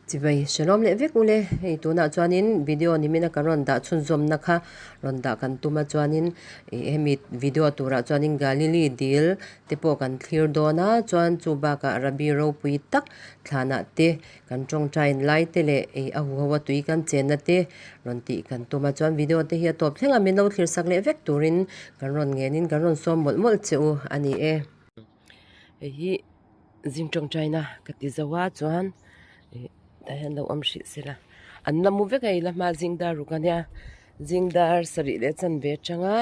Chibai Shalom leh vek ule, hei tunah chuanin video nimina kan rawn dah chhunzawmna kha rawn dah kan tum a chuanin ih hemi video turah chuanin Galilee dil te pawh kan thlir dawn a chuan chu bakah Rabbi ropui tak thlanah te kan tawngtain lai te leh ih a huho a tui kan chenna te rawn tih kan tum a chuan video te hi a tawp thleng a min lo thlir sak leh vek turin kan rawn ngenin kan rawn sawm mawlh mawlh che u a ni e. Hei hi zing tawngtaina ka ti zo a chuan ih tah hian lo awm hrih se la an la mu vek a i la hma zing dar ruk a nia zing dar sarih leh chanve atanga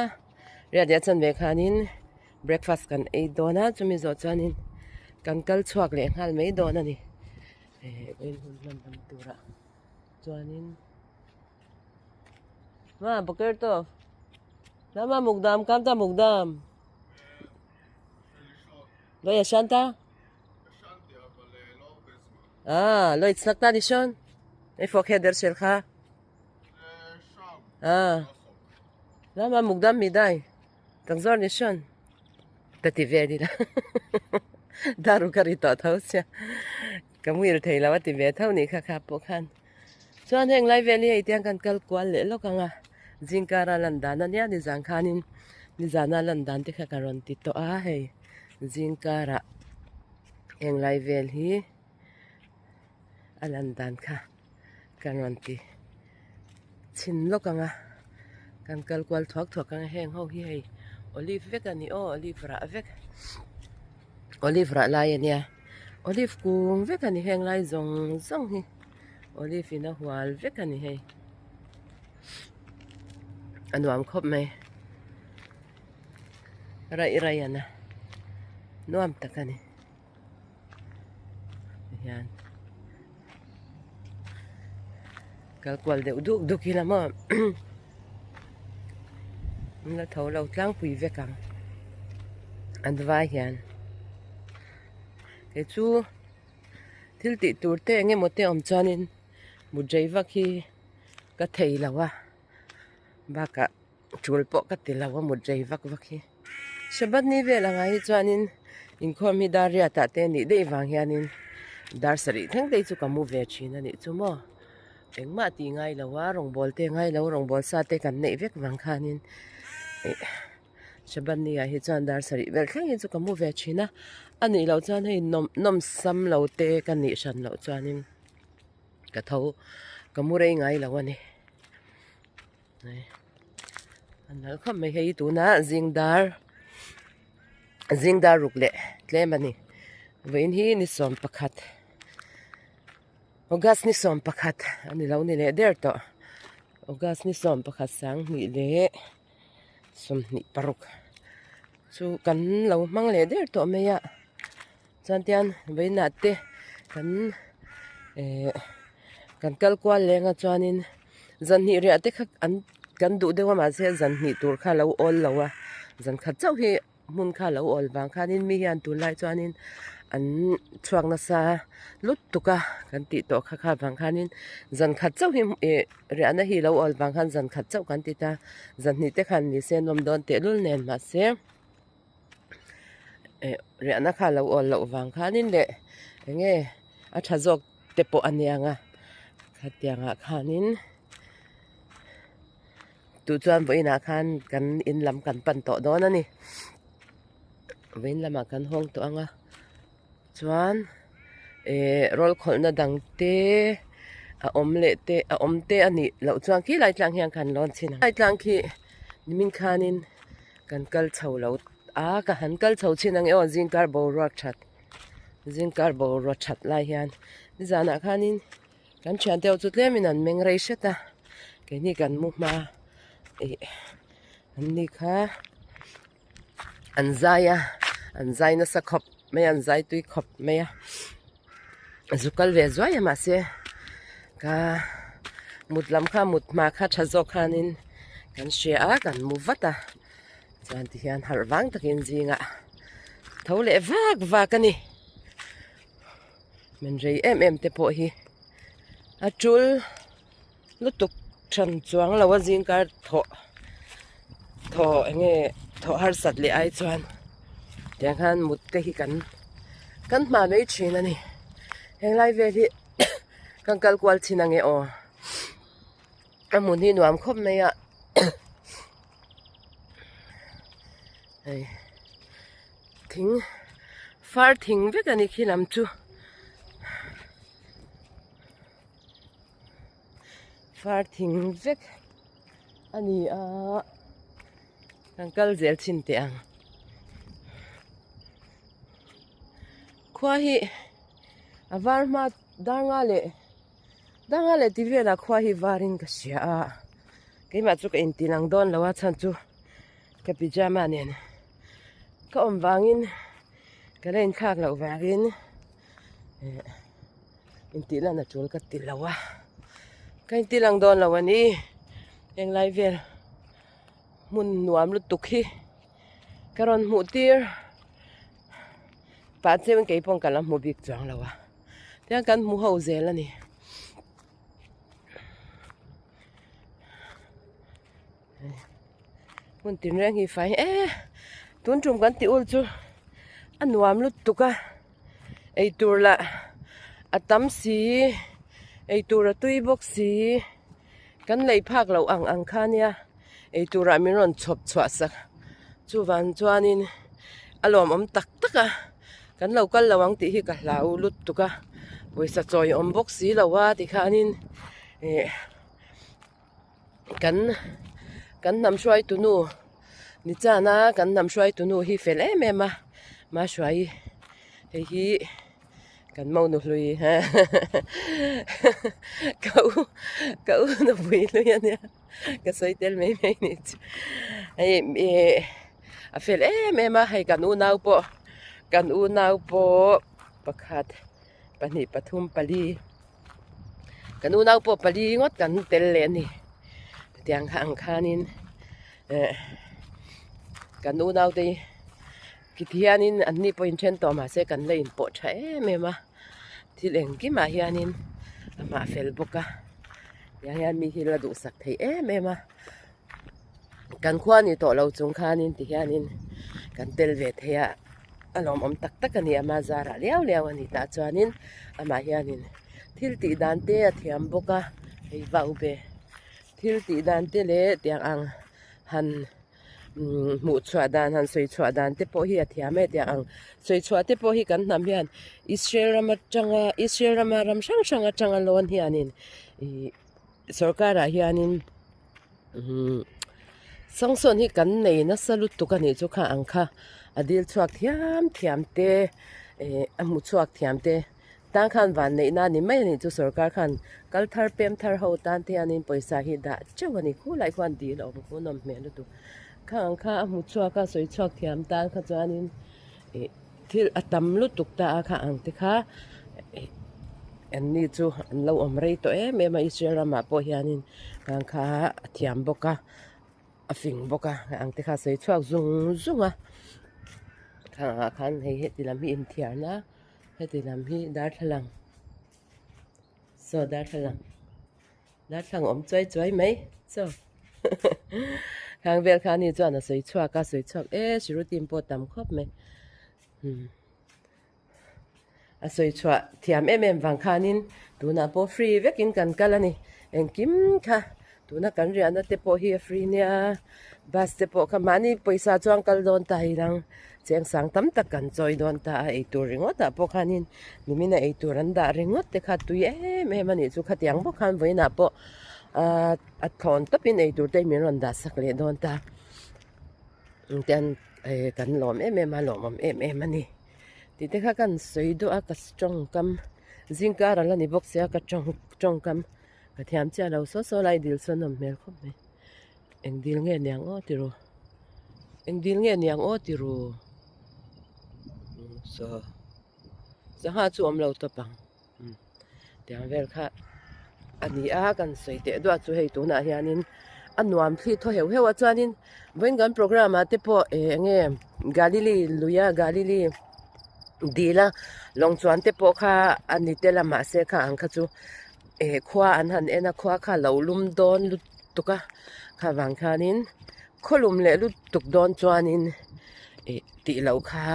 riat leh chanve khanin breakfast kan ei dawn a chumi zawh chuanin kan kal chhuak leh nghal mai dawn a ni eh hun hman lam turah chuanin. Ma boker tov lama mukdam kam ta mukdam lo yashanta אה, לא הצלחת לישון? איפה החדר שלך? אה, למה מוקדם מדי? תחזור לישון. Ka ti ve ila daru ka ri tawh tho sia ka muil thei lo a ti ve tho nih kha kha pawh khan chuan heng lai vel hi hei tiang kan kal kual leh lawk ang a zingkara lan dan ania nizan khanin nizana lan dan te kha ka rawn ti tawh a hei zingkara heng lai vel hi a lan dan kha kan rawn ti chhin lawk ang a kan kal kual thuak thuak ang a heng ho hi hei olive vek a ni aw olive rah vek olive rah lai a nia olive kung vek a ni heng lai zawng zawng hi olive in a hual vek a ni hei a nuam khawp mai raih raih a na nuam tak a ni. Hian kal kual deuh duk duk ila maw an la tho lo tlangpui vek ang an vai hian kei chu thil tih tur te eng emaw te awm chuanin mut rei vak hi ka thei lo a bakah. Tul pawh ka ti lo a mut rei vak vak hi. Shabbat ni vel angah hi chuanin inkhawm hi dar riat ah te nih daih vang hianin dar sarih thleng te hi chu ka mu ve thin a nih chu maw. Engmah tih ngai lo a rawngbawl te ngai lo rawngbawl sa te kan neih vek vang khanin ih Shabbat ni ah hi chuan dar sarih vel thleng hi chu ka mu ve thin a. A nih loh chuan hei nawm nawm sam lo te ka nih hran loh chuanin ka tho ka mu rei ngai lo a ni. A nalh khawp mai hei tunah zing dar zing dar ruk leh tlem a ni vawiin hi ni 11 August ni 11 a ni lo ni leh der tawh August ni 11 sanghnih leh 26 chu kan lo hmang leh der tawh mai a chuan tian vawiinah te kan eh kan kal kual leng a chuanin zan hnih riah te kha an kan duh deuh a mahse zan hnih tur kha a lo awl lo a zan khat chauh hi hmun kha a lo awl vang khanin mi hian tunlai chuanin an chhuak nasa lutuk a kan tih tawh kha kha vang khanin zan khat chauh hi ih riahna hi a lo awl vang khan zan khat chauh kan ti ta zan hnih te khan ni se an awm dawn tehlul nen mahse. Eh riahna kha lo awl loh vang khanin leh eng nge a tha zawk te pawh a niang a khatiangah khanin duh chuan vawiinah khan kan in lam kan pan tawh dawn a ni vawiin lamah kan hawng tawh ang a chuan eh rawl khawlhna dang te a awm leh te a awm te a nih loh chuan khilai tlang hian khan lawn chhin ang khilai tlang khi nimin khanin. Kan kal chho lo a ka han kal chho chin ang e aw zingkar boruak that zingkar boruak that lai hian nizanah khanin kan thian te ho chu tlemin an meng rei hret a keini kan mu hma ih an ni kha an zai a an zai nasa khawp mai a an zai tui khawp mai a zu kal ve zuai a mahse ka mut lam kha mut hma kha tha zawk khanin kan hria a kan mu vat a chuan ti hian harh vang takin zingah tho leh vak vak a ni min rei em em te pawh hi a tul lutuk than chuang lo a zingkar thawh thawh eng nge thawh harsat leh ai chuan tiang khan mut te hi kan kan hma mai thin a ni heng lai vel hi. Kan kal kual chin ange aw. A hmun hi nuam khawp mai a. Hei thing far thing vek a ni khi lam chu. Far thing vek a ni a. Kan kal zel chin teh ang. Khua hi a var hma dar nga leh dar nga leh tih velah khua hi varin ka hria a keimah chu ka inti lang dawn lo a chhan chu ka pyjama nen ka awm vangin ka la inthlak loh vangin eh intih lan a tul ka ti lo a ka inti lang dawn lo a ni englai vel hmun nuam lutuk hi ka rawn hmuh tir. Pah cheu in keipawh ka la hmu bik chuang lo a tiang kan hmu ho zel a ni. Hmun tinreng hi fai e tun tum kan tih ul chu a nuam lutuk a eitur lah a tam si eitur a tui bawk si kan lei phak loh ang ang kha nia. Eitur ah min rawn chhawp chhuah sak chuvang chuanin a lawmawm tak tak a kan lo kal lo ang tih hi ka hlau lutuk a pawisa chawi awm bawk si lo a tikhanin ih kan kan hnam hruaitu nu ni chan a kan hnam hruaitu nu hi fel em em a mahruai hei hi. Kan mo nu hlui ka u ka u nupui hlui a nia ka sawi tel mai mai ni chu hei ih a fel em em a hei kan unau pawh kan unau pawh pakhat pahnih pathum pali kan unau pawh pali ngawt kan tel leh a ni tiang kha ang khanin eh kan unau te hi. Tihianin an ni pawhin then tawh mahse kan la inpawh tha em em a, thil engkimah hianin amah fel bawk a, tiang hian mi hi la duhsak thei em em a, kan khua ni tawh lo chung khanin tihianin kan tel ve thei a, a lawmawm tak tak a ni ama zarah liau liau a ni tah chuanin amah hianin thil tih dan te a thiam bawk a, hei vau ve thil tih dan te leh tiang ang han. Hmuh chhuah dan han sawi chhuah dan te pawh hi a thiam e tiang ang sawi chhuah te pawh hi kan hnam hian Israel ram atanga Israel rama ram hrang hrang atanga lawn hianin ih sorkar ah hianin umm sanction hi kan nei nasa lutuk a nih chu kha ang kha a dil chhuak thiam thiam te ih a hmu chhuak thiam te. Tan khan van neih na ni mai a nih chu sorkar khan kal thar pem thar ho tan te hianin pawisa hi dah teuh a ni khulai khuan dil a awm khu nawm hmel lutuk khang ang kha a hmu chhuak a sawi chhuak thiam tan kha chuanin ih thil a tam lutuk ta a kha ang te kha ih an ni chu an lo awm rei tawh em em a Israel ramah pawh hianin khang kha a thiam bawk a a fing bawk a ang te kha sawi chhuak zung zung a khang angah khan hei heti lam hi inthiarna. Heti lam hi darthlalang saw darthlalang darthlalang awm chuai chuai mai chaw khang vel kha ani chuan a sawi chhuak a sawi chhuak e sirutim pawh tam khawp mai umm a sawi chhuah thiam em em vang khanin tunah pawh free vekin kan kal a ni engkim kha tuna kan riahna te pawh hi a free nia bus te pawh kha mahni pawisa chuan kal dawn ta hi lang cheng sang tam tak kan chawi dawn ta a eitur ringawt ah pawh khanin nimin a eitur an dah ringawt te kha tui em em a nih chu khatiang bawk khan vawiinah pawh ahh a thlawn tawpin eitur te min rawn dah sak leh dawn ta tian kan lawm em em a lawmawm em em a ni tih te kha kan sawi duh a ka tawngkam zingkar a la ni bawk sia ka tawng tawngkam. Ka thiam chiah lo saw saw lai dil sawn awm hmel khawp mai eng dil nge niang aw ti ru eng dil nge niang aw ti ru saw sangha chu awm lo tawp ang tiang vel kha a ni a kan sawi teh duah chu hei tunah hianin a nuam thli thaw heuh heuh a chuanin vawiin kan programme ah te pawh eng nge Galili luia Galili dil a lawng chuan te pawh kha a ni tel a mahse kha ang kha chu. Eh khua an han en a khua kha lo lum dawn lutuk a kha vang khanin khaw lum leh lutuk dawn chuanin ih tih loh kha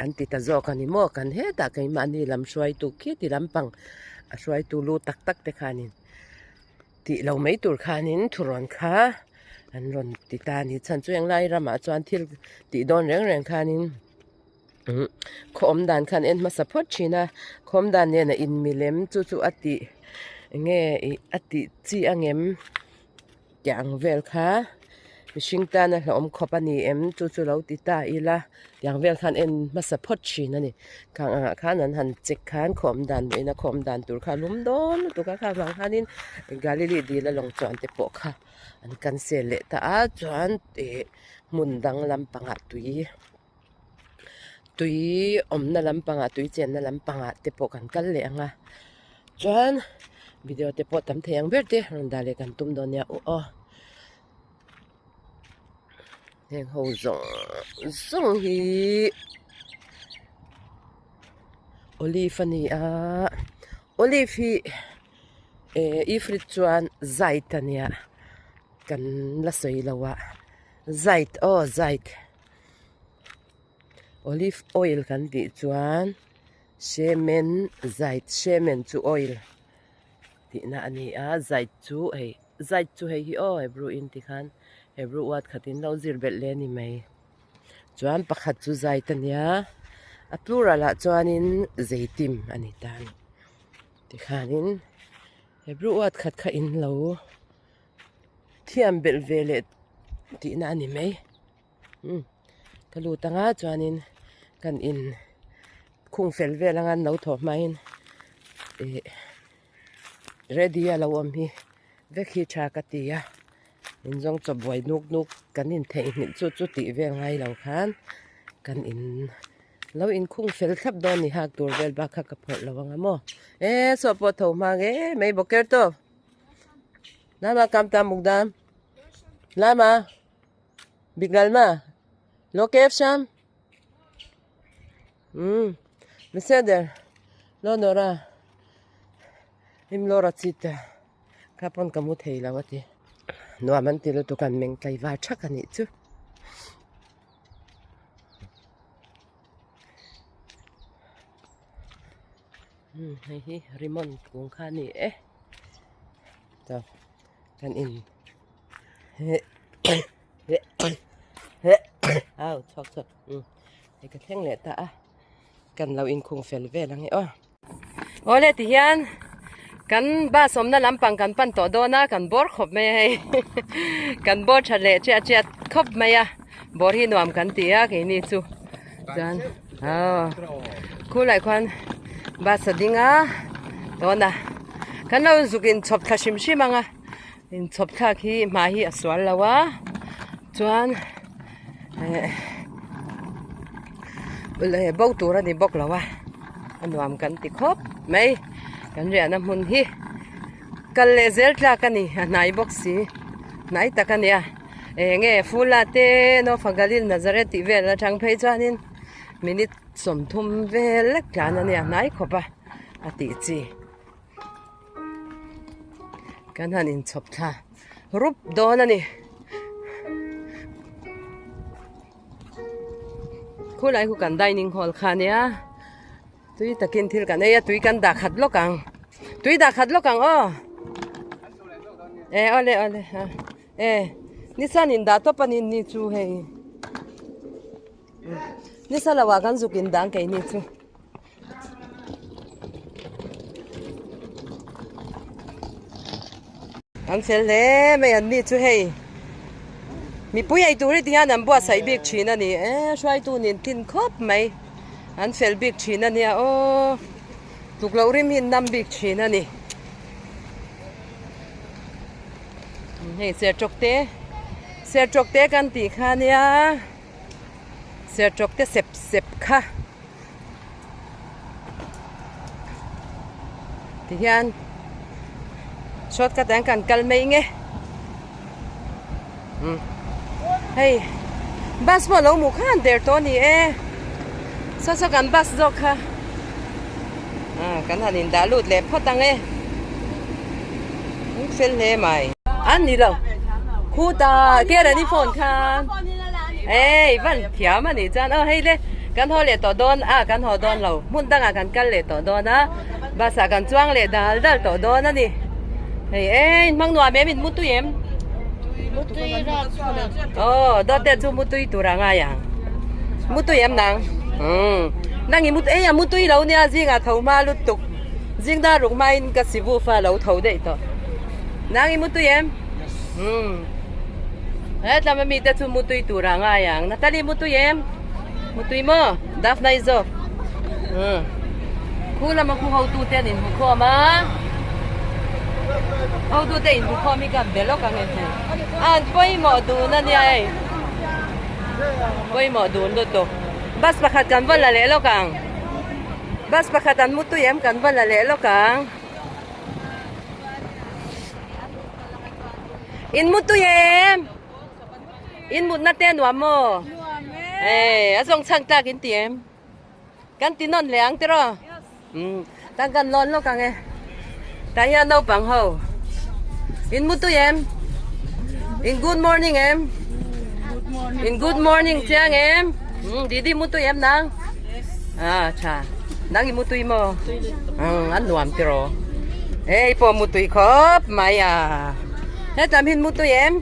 an ti ta zawk a ni maw kan hetah keimahni lam hruaitu khi ti lampang. A hruaitu lu tak tak te khanin tih lo mai tur khanin thurawn kha an rawn ti ta a ni. Chhan chu englai ramah chuan thil tih dawn reng reng khanin khaw awm dan khan en hmasa phawt thin a, khaw awm dan nen a inmilem chu chu a tih enge ih a tih chi angem tih ang vel kha mihring tana hlauhawm khawp a ni em chu chu lo ti ta ila tiang vel khan en hmasa phawt thin a ni. Khang angah khan an han check khan khaw awm dan ina khaw awm dan tur kha a lum dawn lutuk a kha vang khanin Galili dil a lawng chuan te pawh kha an cancel leh ta a chuan ih hmun dang lampangah tui. Tui awmna lampangah tui chenna lampangah te pawh kan kal leh ang a chuan video te pawh tam thei ang ber te rawn dah leh kan tum dawn nia aw aw heng ho zawng zawng hi olive a ni a olive hi eh ifrit chuan zait a nia kan la sawi lo a zait aw zait. Olive oil kan tih chuan shemen zait shemen chu oil tihna a ni a zait chu hei zait chu hei hi aw hebrew in tikhan hebrew word khatin lo zir belh leh a ni mai chuan pakhat chu zait a nia a plural ah chuanin zeitim a ni ta a ni tikhanin hebrew word khat kha in lo thiam belh ve leh tihna a ni mai. Umm ka lut anga chuanin kan in khung fel vel anga an lo thawh hmain ih ready a lo awm hi vek hi tha ka ti a in zawng chaw buai nuk nuk kan in theihnghilh chu chu tih vel ngai lo khan kan in lo in khung fel thlap dawn ni hak tur vel bak kha ka phawrh lo anga maw e saw pawh tho hma nge mai bawker tawp lama kam ta mukdam lama. Bigral ma lo kef sham umm beseder lo nora im lo rachita kha pawn ka mu thei lo a ti nuam an ti lutuk an meng tlaivar thak a nih chu. Umm hei hi rimon kung kha a ni e chuan kan in au chhuak chhuak umm hei ka thleng leh ta a kan lo inkhung fel vel ang e aw awle ti hian kan bus awmna lampang kan pan tawh dawn a kan bawr khawp mai a hei kan bawr tha leh chiah chiah khawp mai a bawr hi nuam kan ti a keini chu chuan aw khulai khuan bus a ding a tawna kan lo zuk inchhawp thla hrim hrim ang a. Inchhawp thlak hi hma hi a sual lo a chuan eh bo tur a ni bawk lo a a nuam kan ti khawp mai kan riahna hmun hi kal leh zel tlak a ni a hnai bawk si hnai tak a nia eng nge Fula te Nofa Galil Nazareth tih vel atang phei chuanin minute 30 vel lek tlan a nia hnai khawp a a tih chi. Kan han inchhawp thla rup dawn a ni. Khulai khu kan dining hall kha ania tui takin thil kan ei a tui kan dah khat lawk ang tui dah khat lawk ang aw e awle awle ha e nisan in dah tawp a ni ni chu hei nisa lo ah kan zuk in dang keini chu. An fel hle mai an ni chu hei mipui ei tur hi ti hian an buatsaih bik thin a ni e hruaitu nen tlin khawp mai an fel bik thin a nia aw tluk loh rim hi an nam bik thin a ni hei sertawk te sertawk te kan tih kha nia sertawk te sep sep kha. Tihian shortcut ah hian kan kal mai nge umm hei bus pawh alo hmuh khan der tawh a ni e saw saw kan bus zawk kha ah kan han indah lut leh phawt ang e an fel hle mai an ni lo khutah Kerani phone khan ei van thiam a nih chuan aw hei le. Kan haw leh tawh dawn a, kan haw dawn lo. Hmun dangah kan kal leh tawh dawn a. Bus ah kan chuang leh dal dal tawh dawn a ni. Hei e in hmang nuam em in mutui em? Mutui rak chuan. Aw dawt te chu mutui tur a ngai ang. Mutui em nang? Umm nang i mut ei a mutui lo nia zingah tho hma lutuk. Zing dar ruk hmain ka sivu fa lo tho daih tawh. Nang i mutui em? Umm hetlama mite chu mutui tur a ngai ang. Natalie mutui em? Mutui maw? Daphne i zawk. Umm khu lama khu hotu te an inhmukhawm a. Hotu te inhmukhawm hi ka be lawk ang e hei. An pawimawh dun a nia hei. Pawimawh dun lutuk. Bus pakhat kan va la leh lawk ang. Bus pakhat an mutui em kan va la leh lawk ang. In mutui em? In mutna te nuam maw? Nuam e. A zawng chhang tlak in ti em? Kan ti nawn leh ang tiraw? Umm tan kan lawn lawk ang e. Tah hian naupang ho. In mutui em? In good morning em? In good morning chiang em? Umm didi mutui em nang? Ah tha. Nang i mutui maw? Umm an nuam tiraw? Hei pawh mutui khawp mai a. Hetlam hi mutui em?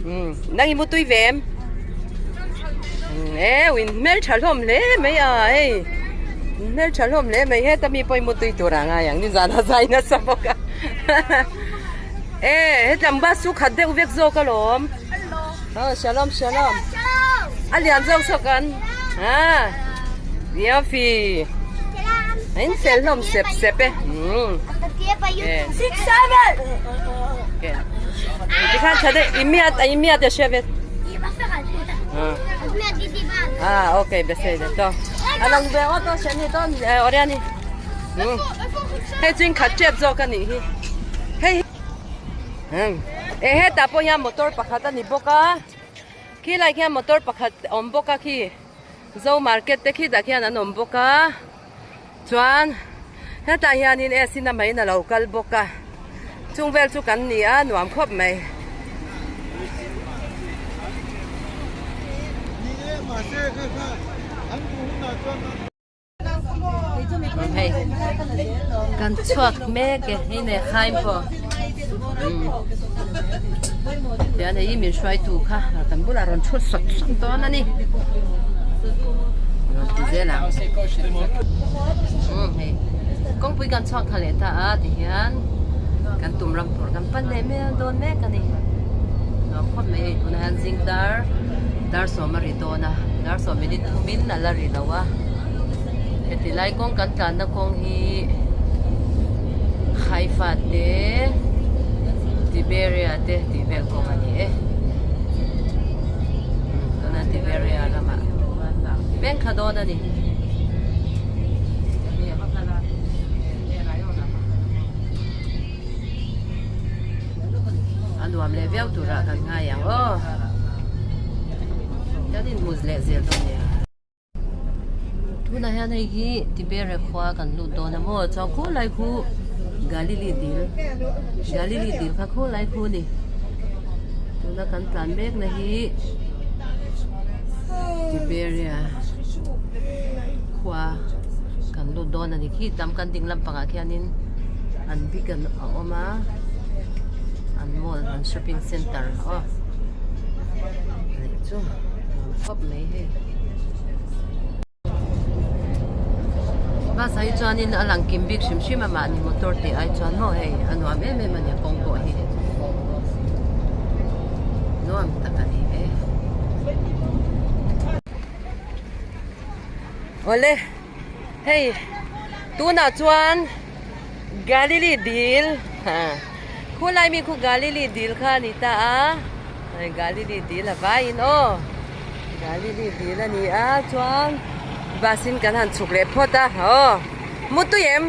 Umm nang i mutui ve em? Umm eu in hmel tha hlawm hle mai a hei in hmel tha hlawm hle mai heta mi pawh i mutui tur a ngai ang nizan a zai nasa bawk a e hetlam bus chu khat deuh vek zawk alawm aw shalom shalom a lian zawk zawk an a yofi in fel hlawm sep sep e umm tikhan tha deuh i miat i miat a hria vet ah okay beseder to alang ve aw to shani to oriani hei chu in khat tep zawk a nih hi hei e hetah pawh hian motor pakhat a ni bawk a khilai khian motor pakhat a awm bawk a khi zo market te khitah khian an awm bawk a chuan hetah hianin ac na mai in a lo kal bawk a chung vel chu kan ni a nuam khawp mai. Hei kan chhuak mek e hei nei khaim pawh tian hei min hruaitu kha kan bulah rawn thut sawt sawt dawn a ni rawn ti zel ang hei kawngpui kan chhuak kha leh ta a tihian kan tum ram tur kan pan leh mek dawn mek a ni nuam khawp mai hei tunah hian zing dar dar sawm a ri dawn a dar sawm minute thumin a la ri lo a heti lai kawng kan tlanna kawng hi Haifa te Tiberia te tih vel kawng a ni e tuna Tiberia ramah peng kha dawn a ni. A nuam leh viau turah kan ngai ang aw. Kan inhmu leh zel dawn nia. Tunah hian hei hi Tibere khua kan lut dawn a maw chuan khulai khu Galili dil Galili dil kha khulai khu a ni. Tuna kan tlan mek na hi Tiberia khua kan lut dawn a ni. Khi tam kan ding lampangah khianin an bik an a awm a an mall an shopping center aw leh chu nuam khawp mai hei bus ah hi chuanin a lang kim bik hrim hrim a mahni motor tih ai chuan maw hei a nuam em em a ni a kawng pawh hi nuam tak a ni e awle hei tunah chuan. Galili dil khulai mi khu Galili dil kha a ni ta a hei Galili dil a vaiin aw Galili dil a ni a chuan bus in kan han chhuk leh phawt a aw mutui em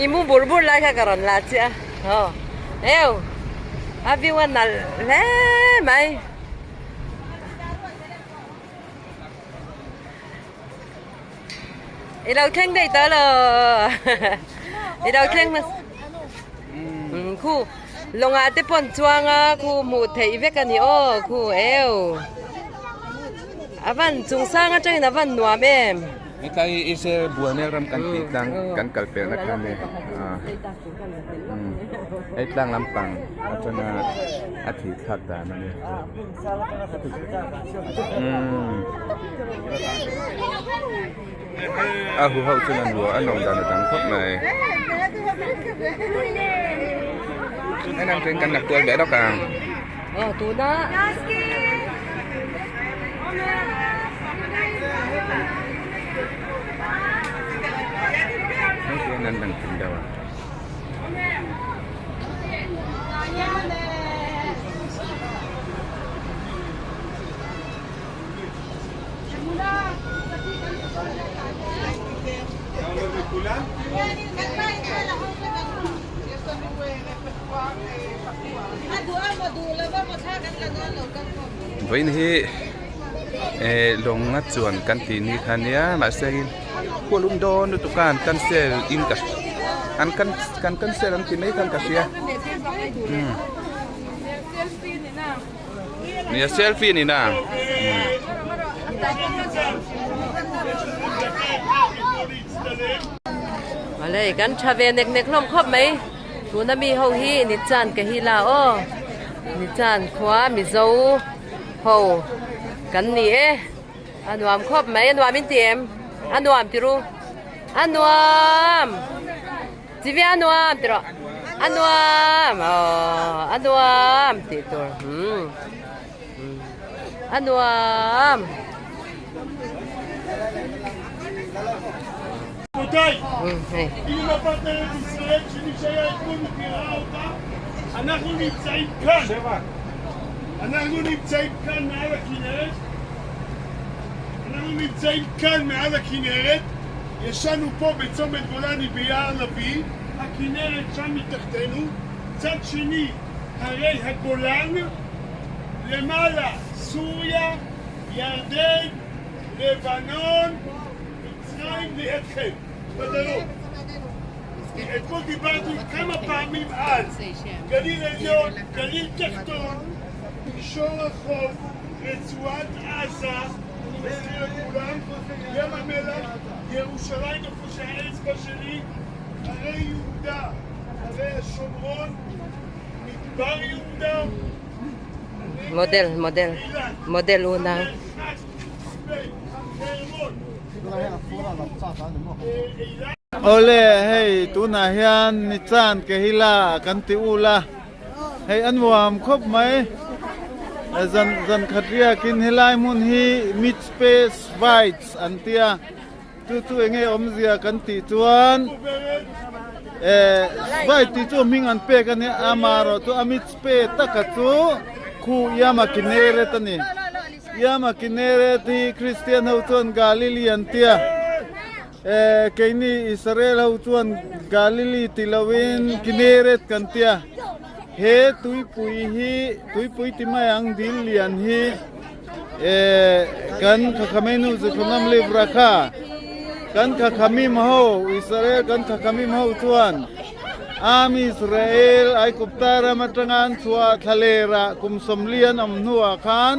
i mu bur bur lai kha ka rawn la chiah a aw eu a view a nalh hle mai. I lo thleng daih tawh lo i lo thleng hmasa umm khu lawngah te pawh an chuang a khu hmuh theih vek a ni aw khu eu a van chung sang atangin a van nuam em. Hetlai hi Israel Buanel ram kan tih tlang kan kal pelhna kha a ni a hei tlang lampang atanga a thih thlak dan a ni a huho chuan an luah a nawm dan a dang khawp mai en ang chuan kan la kual leh lawk ang. Hei hian an lang thei deuh a. Vawiin hi eh lawnga chuan kan tih ni kha nia mahse khual um dawn lutuk a an cancel in ka an kan cancel an ti mai khan ka hria umm nia selfie ni na. Awle kan tha ve nek nek hlawm khawp mai tuna mi ho hi ni chan ka hi la aw ni chan khua mizo ho kan ni e a nuam khawp mai a nuam in ti em a nuam ti ru a nuam chi ve a nuam ti rawh a nuam aw a nuam tih tur umm a nuam. לבנון, מצרים לידכם, בדרום. אתמול דיברתי כמה פעמים על גליל עליון, גליל תחתון, מישור החוף, רצועת עזה, אני מזכיר לכולם, ים המלח, ירושלים איפה שהאצבע שלי, הרי יהודה, הרי השומרון, מדבר יהודה, Model model model unau. Awle hei tunah hian Nichan Kehila kan ti ul a, hei a nuam khawp mai. Zan zan khat riakin helai hmun hi Mitzpe Schweiz an tia. Chu chu enge awmzia kan tih chuan eh vai tih chu hming an pek a nia amaherawh chu a mitzpe taka chu khu Yama Kinneret a ni. Yama Kinneret hi Kristian ho chuan Galilee an tia eh keini Israel ho chuan Galilee ti loin Kinneret kan tia. He tuipui hi tuipui ti mai ang dil lian hi. Kan khakhamenu Zikhrunam Livrakha kan khakhamim ho Israel kan khakhamim ho chuan Am Israel Aigupta ram atanga an chhuah thlalera kum sawmli an awm hnuah khan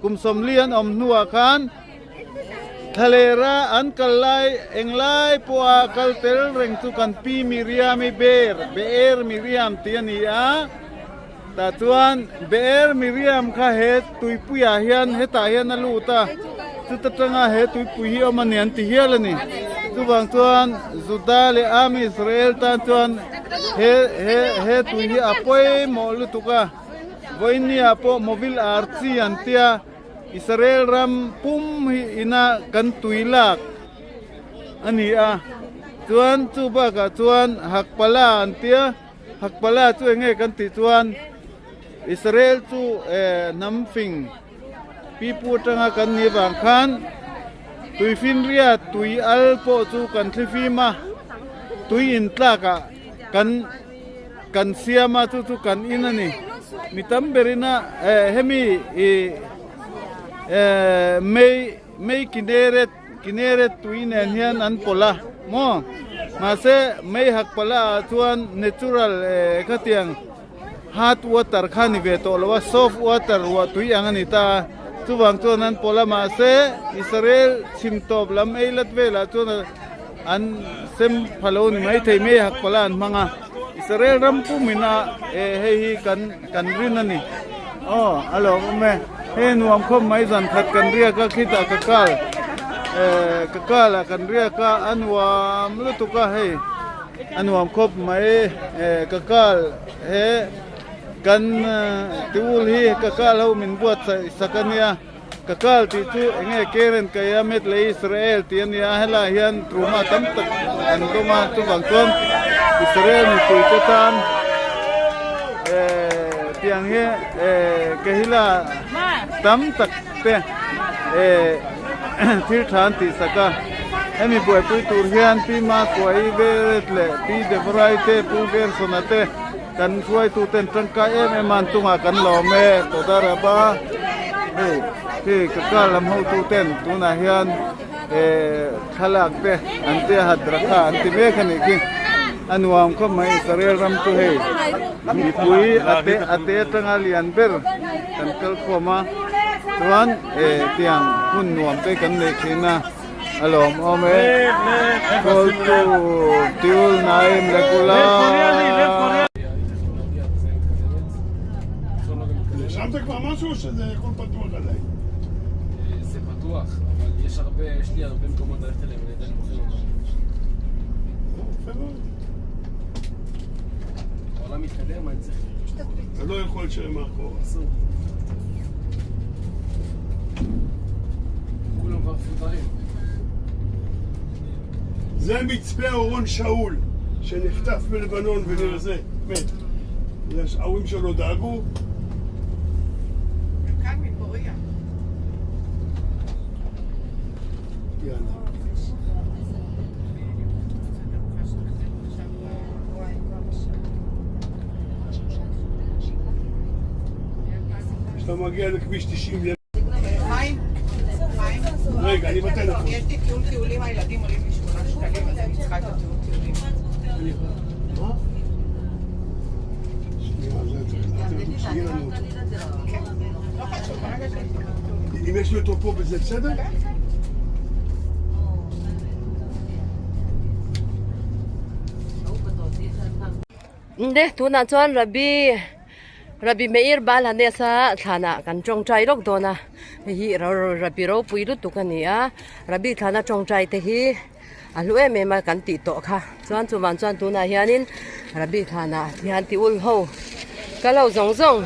kum sawmli an awm hnuah khan thlalera an kal lai englai pawha kal tel reng chu kan pi Miriam-i ber Be'er Miriam tih a ni a. Tah chuan Be'er Miriam kha he tuipuiah hian hetah hian a lut a, chuta tanga he tuipui hi awm a ni an ti hial a ni. Chuvang chuan Juda leh Am Israel tan chuan he he he tui hi a pawimawh lutuk a, vawinia pawh Movil Archi an tia Israel ram pum hi ina kan tui lak a ni a, chuan chu bakah chuan Hakpala an tia. Hakpala chu enge kan tih chuan Israel chu hnam fing pipu atanga kan nih vang khan tuifinria tui al pawh chu kan thlifim a, tui intlakah kan kan siam a chu chu kan in a ni. Mi tam berin a hemi ih mei mei kineret Kineret tui nen hian an pawlh a maw mahse mei hak pala ah chuan natural eh khatiang hard water kha ni ve tawh lo a soft water ruah tui ang a ni ta a. Chuvang chuan an pawlh a mahse Israel chhim tawp lam ei lat velah chuan an sem pha lo ni maithei mai hak pawlh a an hmang a. Israel ram pumin a hei hi kan kan rin a ni. Aw a lawmawm e. Hei nuam khawp mai zan khat kan riak a khitah ka kal eh ka kal ah kan riak a a nuam lutuk a hei a nuam khawp mai eh ka kal he kan tiul hi ka kal ho min buatsaih sak a nia ka kal tih chu eng nge Keren Kayamet leh Israel tih a nia helaiah hian truma tam tak an dawng a chuvang chuan Israel mipui te tan eh tiang hi eh Kehila tam tak te eh thil tha an tih sak a hemi buaipui tur hian Pi Makuai Veret leh Pi Devorai te Pu Gersona te Kan hruaituten tangkai em em a an chungah kan lawm e Toda Raba hei khi ka car lam hotuten tunah hian eh thlalak te an tia hadraka an ti mek a nih khi a nuam khawp mai Israel ram chu hei mipui a te a te atanga lian ber kan kal khawm a chuan eh tiang hun nuam te kan nei thin a. A lawmawm e. Kawltu Tiul Naim Lekula. זה מצפה אורון שאול שנחטף בלבנון ונרזה, מת. ההורים שלו דאגו. כאן מפוריה. יאללה. כשאתה מגיע לכביש 90 חיים, חיים, רגע, אני בטלפון. יש לי טיול טיולים, הילדים עולים לי 8 שקלים, אז אני צריכה את הטיול טיולים. מה? שנייה, זה צריך לתת, שיהיה לנו אותו. כן, לא חשוב, ברגע שיש לי את הטיול. אם יש לי אותו פה וזה בסדר? Nde tunah chuan Rabbi Rabbi Meir Baal Hanes-a thlanah kan tawngtai lawk dawn a hei hi Rabbi ropui lutuk a ni a Rabbi thlana tawngtai te hi a hlu em em a kan tih tawh kha chuan chuvang chuan tunah hianin Rabbi thlanah hian ti ul ho ka lo zawng zawng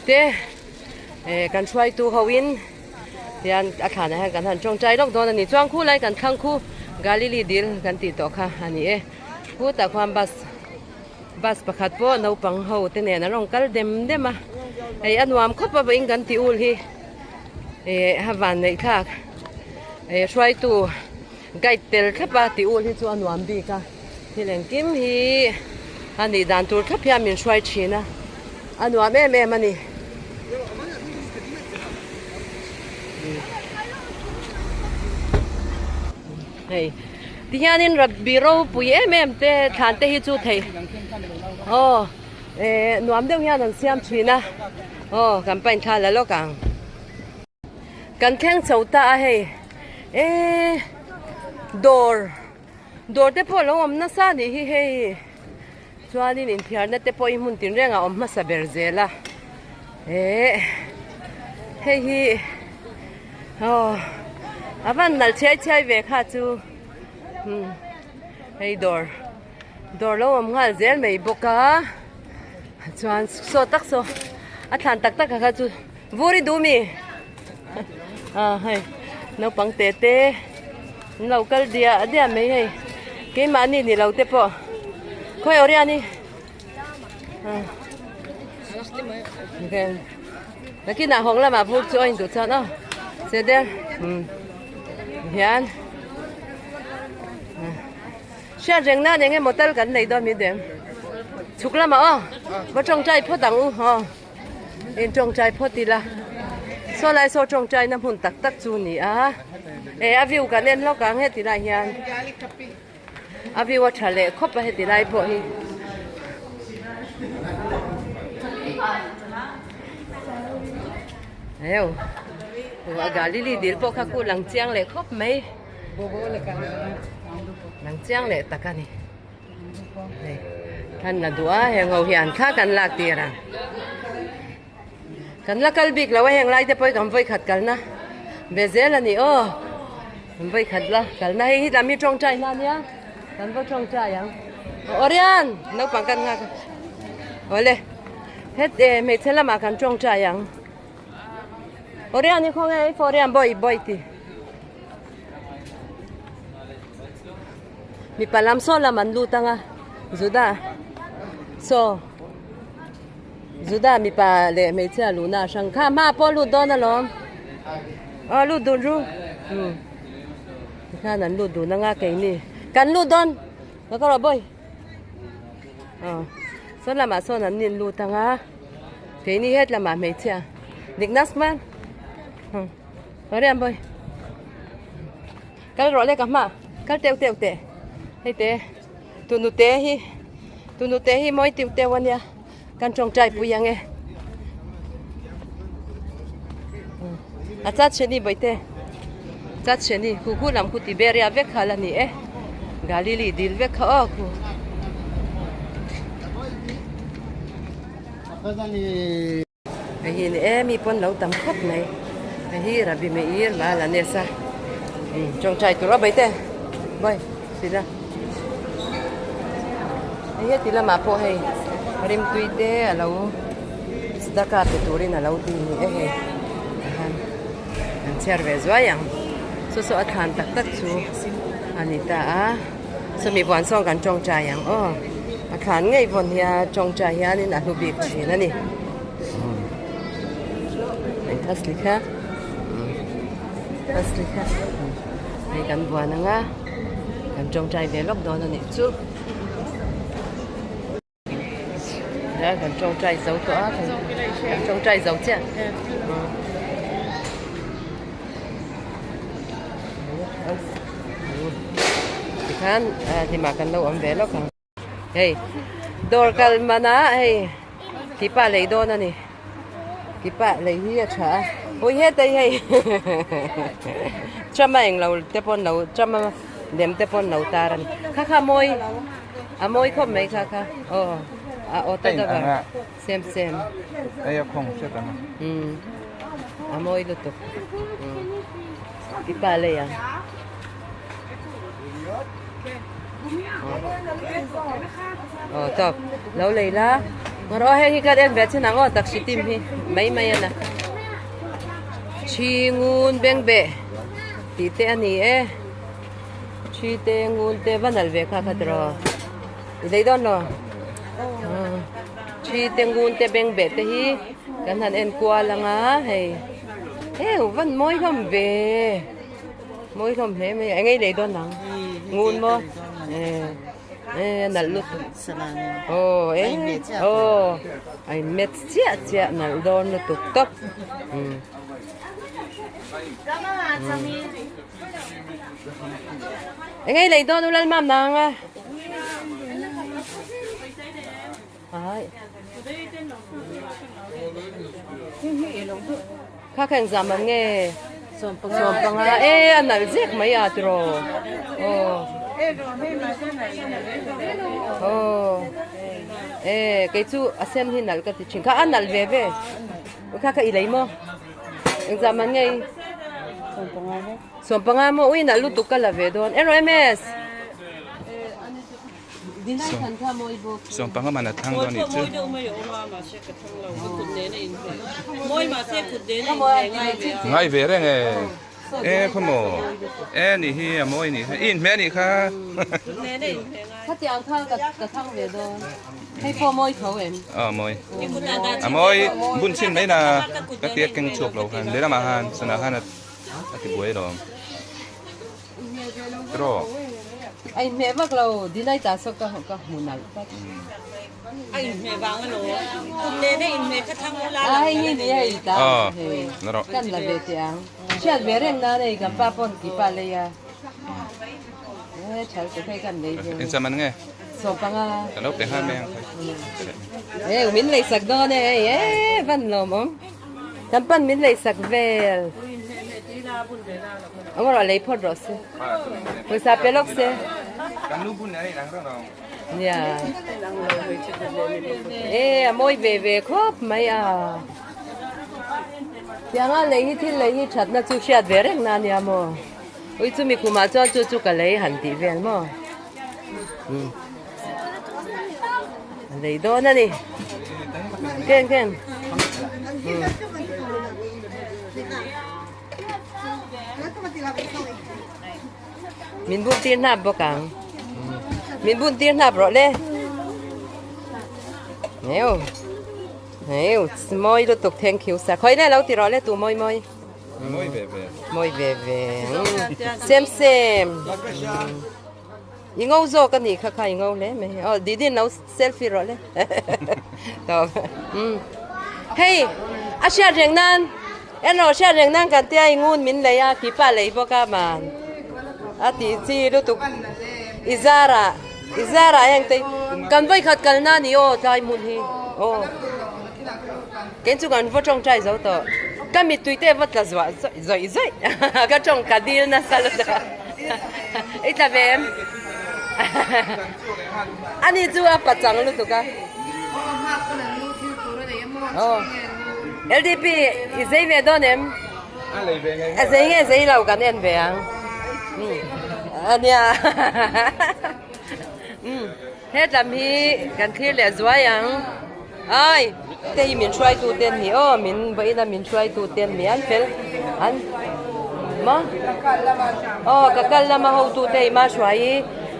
te eh kan hruaitu ho in. Tihian a thlanah hian kan han tawngtai lawk dawn a ni. Chuan khu lai kan thlang khu Galili dil kan tih tawh kha a ni e. Khutah khuan bus bus pakhat pawh naupang ho te nen an rawn kal dem dem a. Hei a nuam khawp a vawiin kan tih ul hi eh a van neih thlak eh hruaitu guide tel thlap a tih ul hi chu a nuam bik a. Thil engkim hi a nih dan tur thlap hian min hruai thin a. A nuam em em a ni. Hei tihianin rabbi ropui em em te thlan te hi chu thei aw eh nuam deuh hian an siam thin a aw kan pain thla la lawk ang. Kan thleng chho ta a hei eh dawr dawr te pawh a lo awm nasa a nih hi hei. Chuanin inthiarna te pawh hi hmun tinrengah a awm hmasa ber zel a eh hei hi aw a van nalh chhiai chhiai ve kha chu umm hei dawr dawr lo awm nghal zel mai bawk a chuan saw tak saw a thlan tak tak kha chu vur i duh mi ah hei naupang te te an lo kal diah diah mai hei keimahni ni lo te pawh khawi Oriani ah nakinah hawng lamah vur chu a induh chuan aw che der umm hian hriat reng nan eng emaw tal kan nei dawn mi dem chhuk lamah aw va tawngtai phawt ang u aw. In tawngtai phawt ila saw lai saw tawngtai na hmun tak tak chu ni a eh a view kan en lawk ang heti lai hian a view a tha leh khawp a heti lai pawh hi. Heu. A Galili dil pawh kha khu lang chiang leh khawp mai. Lang chiang leh tak a ni. Hei kan la duh a heng ho hian thla kan lak tir ang. Kan la kal bik lo a heng lai te pawh hi kan vawi khat kalna ve zel a ni aw. Kan vawi khat la kalna hei hi lam hi tawngtai hna nia kan va tawngtai ang. Orian naupang kan nghak a awle het eh hmeichhe lamah kan tawngtai ang. Orian hi khawnge i Orian bawi bawi ti. Mipa lam saw lam an lut anga Juda saw Juda mipa leh hmeichhia luhna a hrang kha hma pawh lut dawn alawm aw lut dun ru um tikhan an lut dun anga keini kan lut dawn ka rawh bawi aw saw lamah sawn an in lut anga keini het lamah hmeichhia dikna smart um Mariam bawi. Kal rawh le ka hma kal teuh teuh teh hei te tunu te hi tunu te hi mawi tiu teuh ania kan tawngtai pui ang e a chat hre ni bawihte chat hre ni khu khu lam khu Tiberia vek kha la ni e Galili dil vek kha aw khu. Hei hi ni e mi pawn lo tam khawp mai hei hi Rabbi Meir Balanes a tawngtai tur a baite bawi sila hei heti lamah pawh hei rimtui te a lo sadaka pe turin a lo ti ni e hei tikhan an chhiar ve zuai ang saw saw a thlan tak tak chu a ni ta a sawmi buan sawn kan tawngtai ang aw a thlan ngei vawn hian tawngtai hianin a hlu bik thin a ni Thaslikha Thaslikha hei kan buan ang a kan tawngtai ve lawk dawn a nih chu. Nia kan tawngtai zo tawh a kan tawngtai zo chiah tikhan hlimah kan lo awm ve lawk ang hei dawr kal manah hei kipa lei dawn a ni kipa lei hi a tha a ui hetei hei chama englo te pawn lo chama lem te pawn lo tar a ni kha kha mawi. A mawi khawp mai kha kha aw a auto cover same same ei a khawng hriat ang um a mawi lutuk um i pa lei ang aw tawp lo lei la rawh heng hi khan en ve chin ang aw taxi team hi mai mai a na chhingun bengbeh tih te a ni e. Thi te ngun te va nalh ve kha kha tiraw i lei dawn lo thi te ngun te beng beh te hi kan han en kual anga hei heu van mawi hlawm ve mawi hlawm hle mai a eng ei lei dawn ang ngun maw e a nalh lutuk aw e aw a in match chiah chiah nalh dawn lutuk tawp. Engei lei dawn u Lalmam nang a. Ai. Kha kha engzam ang nge? Sawmpanga e a nalh zek mai a tiraw. Aw. Aw. E kei chu a sen hi nalh ka ti thin kha a nalh ve ve. Kha kha i lei maw? Engzah man ngei? Sawmpanga maw? Ui nalh lutuk ka la ve dawn. Eng rawh MS? Sawmpanga man a thang dawn nih chu. Ngai ve reng e. E khaw maw? E nih hi a mawi nih kha. I inhmeh anih kha. Khatiang kha ka thang ve dawn. Hei pawh mawi tho em? Aw mawi. A mawi bun chhin mai na ka tia keng chhuak lo khan lehlamah khan sana khan a ti buai alawm. Tiraw? A inhmeh vak lo dinai ta saw ka ka hmu nalh tlat. A inhmeh vang alawm. Kum nena inhmeh kha thlang ula A hei hi ni hei ta hei kan la ve teh ang. Hriat ve reng nan hei kan pa pawn ti pa lei a. E thal te phei kan lei ve. Engzah man nge? Sawmpanga. Ka lo pe nghal mai ang khai. E min lei sak dawn e hei e van lawm awm. Kan pan min lei sak vel. Awar a lei phawt rawh se. Pawisa pe lawk se. Nia. E a mawi ve ve khawp mai a. Tianga lei hi thil lei hi thatna chu hriat ve reng na ania maw. Ui chumi kumah chuan chu chu ka lei han tih vel maw. A lei dawn a ni. Ken ken. Min bun tir hnap bawk ang. Min bun tir hnap rawh le. Neu. Neu, mawi lutuk thank you sa. Khawi le lo ti rawh le tu mawi mawi. Mawi ve ve. Mawi ve ve. Same same. I ngo zawk a nih kha kha i ngo hle mai. Aw Didin lo selfie rawh le. Tawp. Umm. Hei a hriat reng nan en rawh hriat reng nan kan tia i ngun min lei a kipa lei bawk a man. A tih chi lutuk i zarah i zarah heng te kan vawikhat kalna ni aw tlai hmun hi aw. Kei chu kan va tawngtai zo tawh. Ka mittui te va tla zuah zawih zawih. Ka tawng ka dil nasa lutuk a. I tla ve em? Ani chu a pachang lutuk a. Aw. LDP i zei ve dawn em? A zei nge zei lo kan en ve ang. Ania. Hetlam hi kan thlir leh zuai ang. Ai! Te hi min hruaitu te an ni aw, min vawiin a min hruaitu te an ni an fel an maw? Aw ka kal lama hotu te hi Mahruaii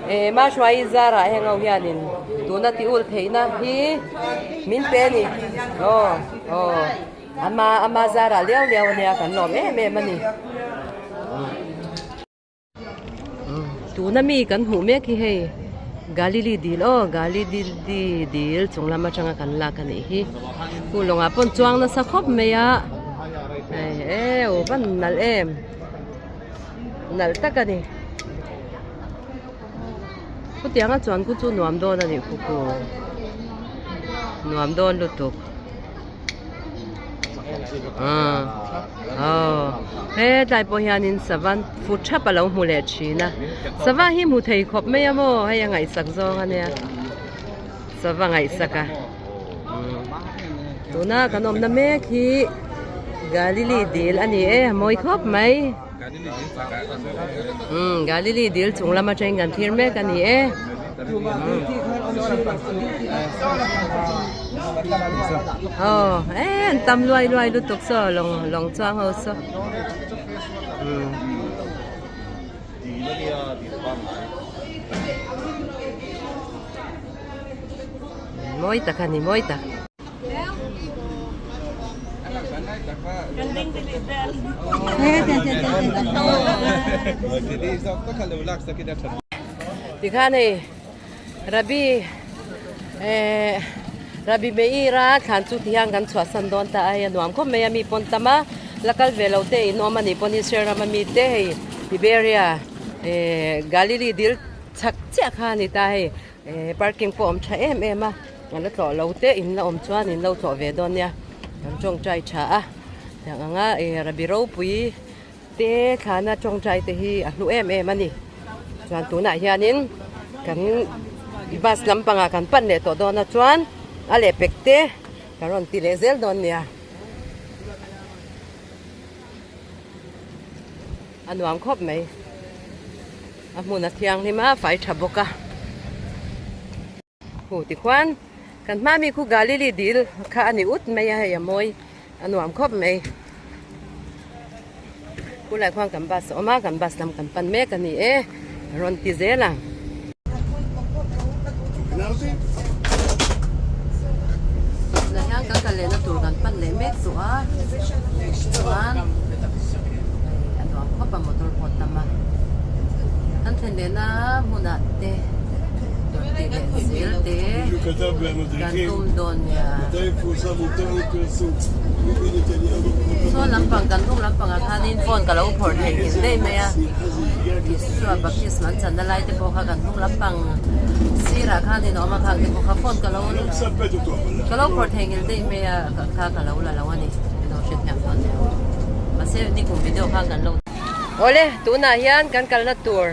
eh Mahruaii zarah heng ho hianin tuna ti ul theihna hi min pe a ni aw aw ama ama zarah liau liau ania kan lawm em em a ni. Tuna mi kan hmuh mek hi hei Galili dil aw Galili dil chung lam atanga kan lak a nih hi khu lawngah pawh an chuang nasa khawp mai a hei eu van nalh em nalh tak a ni khutianga chuan khu chu nuam dawn a nih khu khu nuam dawn lutuk. Hetlai pawh hianin sava fu thap a lo hmu leh thin a sava hi hmu thei khawp mai a maw hei a ngaihsak zawng a nia sava ngaihsak a tuna kan awmna mek hi Galili dil a ni e a mawi khawp mai Galili dil chung lam atangin kan thlir mek a ni e. Aw e an tam luai luai lutuk saw lawng lawng chuang ho saw. Mawi tak a ni mawi tak. Tikhan hei Rabbi eh Rabbi Meir a thlan chu tihian kan chhuahsan dawn ta a hei a nuam khawp mai a mi pawn tam a la kal ve lo te in awm a nih pawn Israel rama mi te hei Tiberia eh Galilee dil chhak chiah kha a ni ta hei. Eh parking pawh a awm tha em em a a la tlawh lo te in la awm chuan in lo tlawh ve dawn nia kan tawngtai tha a tiang anga eh rabbi ropui te thlana tawngtai te hi a hlu em em a ni chuan tunah hianin kan bus lampangah kan pan leh tawh dawn a chuan a lehpek te ka rawn ti leh zel dawn nia a nuam khawp mai. A hmun a thianghlim a, fai tha bawk a. Khu tikhuan kan hma mi khu Galili dil kha a ni ut mai a hei a mawi a nuam khawp mai. Khulai khuan kan bus a awm a, kan bus lam kan pan mek a ni e, rawn ti zel ang. Tunah hian kan kal lehna tur kan pan leh mek tawh a chuan hei a nuam khawp a motor pawh a tam a kan thlen lehna hmunah te rawn tih leh zel te kan tum dawn nia saw lampang kan hnung lampangah khanin phone ka lo phawrh theih nghilh daih mai a. Isua baptisma an channa lai te pawh kha kan hnung lampang sirah khan in awm a khang te pawh kha phone ka lo ka lo phawrh thei ngil daih mai a kha ka lo la lo a ni ilo hrethiam dawn nia mahse nikum video khan kan lo. Awle tunah hian kan kalna tur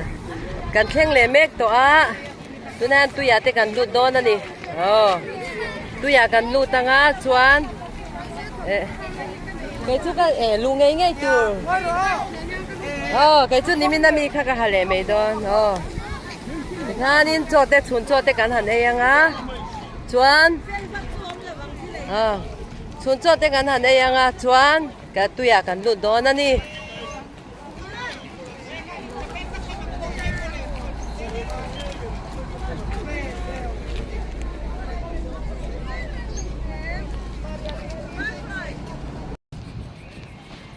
kan thleng leh mek tawh a tunah hian tuiah te kan lut dawn a ni aw tuiah kan lut anga chuan eh kei chu ka eh luh ngei ngei tur aw kei chu nimin ami kha ka ha leh mai dawn aw tikhanin chaw te chhun chaw te kan han ei anga chuan aw chhun chaw te kan han ei anga chuan. Ka tuiah kan lut dawn a ni.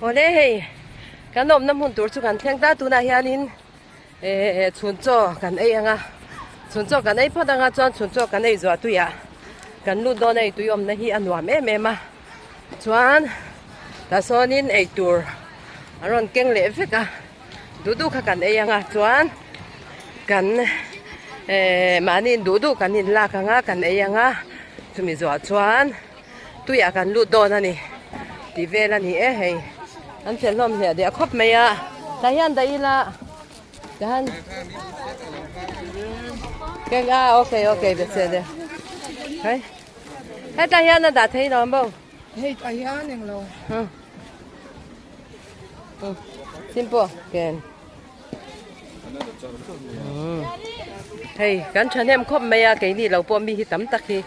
Awle hei kan awmna hmun tur chu kan thleng ta tunah hianin eh chhun chaw kan ei ang a chhun chaw kan ei phawt ang a chuan chhun chaw kan ei zuah tuiah kan lut dawn a ei tui awmna hi a nuam em em a. Chuan tah sawnin eitur a rawn keng leh vek a duh duh kha kan ei ang a chuan kan ehh mahni duh duh kan inlak ang a kan ei ang a chumi zawhah chuan tuiah kan lut dawn a ni tih vel a ni e hei an fel hlawm hliah diah khawp mai a tah hian dah ila tahan keng a okay okay besede hei. Hetah hian a dah thei lo ang bo. Hei tah hian eng lo. Simple ken. Hei kan thahnem khawp mai a keini lo pawh mi hi tam tak hi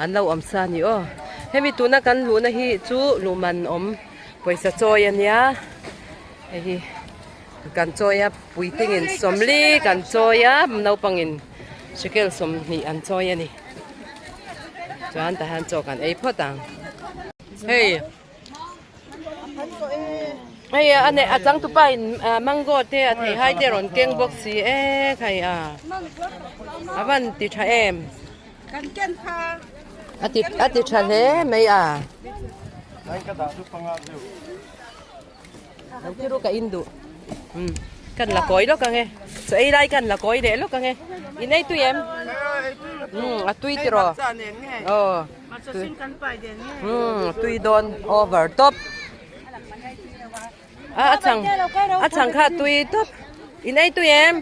an lo awm sa a ni aw. Hemi tuna kan luhna hi chu luhman awm pawisa chawi a nia. Hei hi kan chawi a puitlingin sawmli kan chawi a naupangin shekel 20 an chawi a ni. Chuan tah hian chaw kan ei phawt ang. Hei hei a nei a changtupa in mango te a thei hai te a rawn keng bawk si e khai a a van ti tha em a ti a ti tha hle mai a. Lo ti ru ka in duh. Um kan la kawi lawk ang e. Chaw ei lai kan la kawi leh lawk ang e. In ei tui em? Um a tui tiraw. Aw. Um tui dawn over top. A a chang a chang kha tui top. In ei tui em?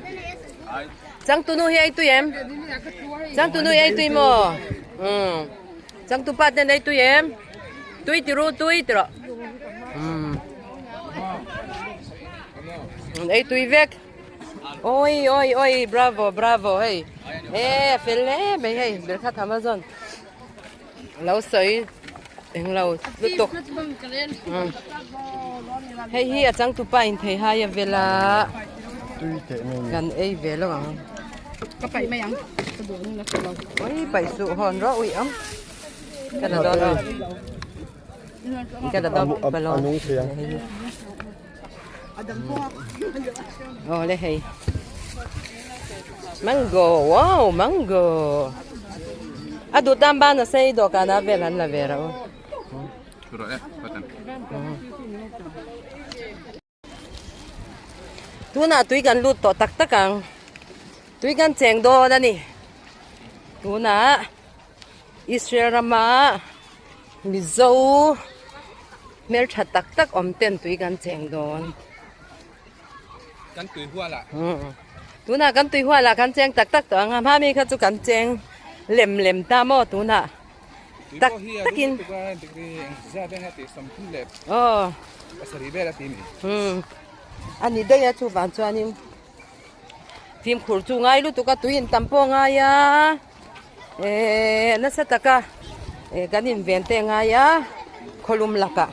Changtunu hi ei tui em? Changtunu hi ei tui maw? Um Changtupa ten ei tui em? Tui ti ru tui ti rawh. Umm. Ei tui vek. Oi oi oi bravo bravo hei. E fel hle mai hei Berkhat Amazon. Lo sawi eng lo lutuk. Hei hi a changtupa in thei hai a vela. Kan ei ve lo ang. Ka paih mai ang. Ka duh ang na lo. Oi paih suh hawn rawh ui ang. Ka la dawn a. Ka la dawn balon. Oh le hei. Mango, wow, mango. A duh tan ban a sei dawhkan ah vel an la ve reuh. Tunah tui kan lut tawh tak tak ang. Tui kan cheng dawn a ni. Tunah Israel rama Mizo hmeltha tak tak awm ten tui kan cheng dawn. Kan tui hual ah. Tunah kan tui hual ah kan cheng tak tak tawh ang a. Hmami kha chu kan cheng lem lem ta maw tunah. Tak takin. Aw. A ni daih a chuvang chuanin fimkhur chu ngai lutuk a tui in tam pawh a ngai a ehh nasa taka eh kan inven te a ngai a khawlum lakah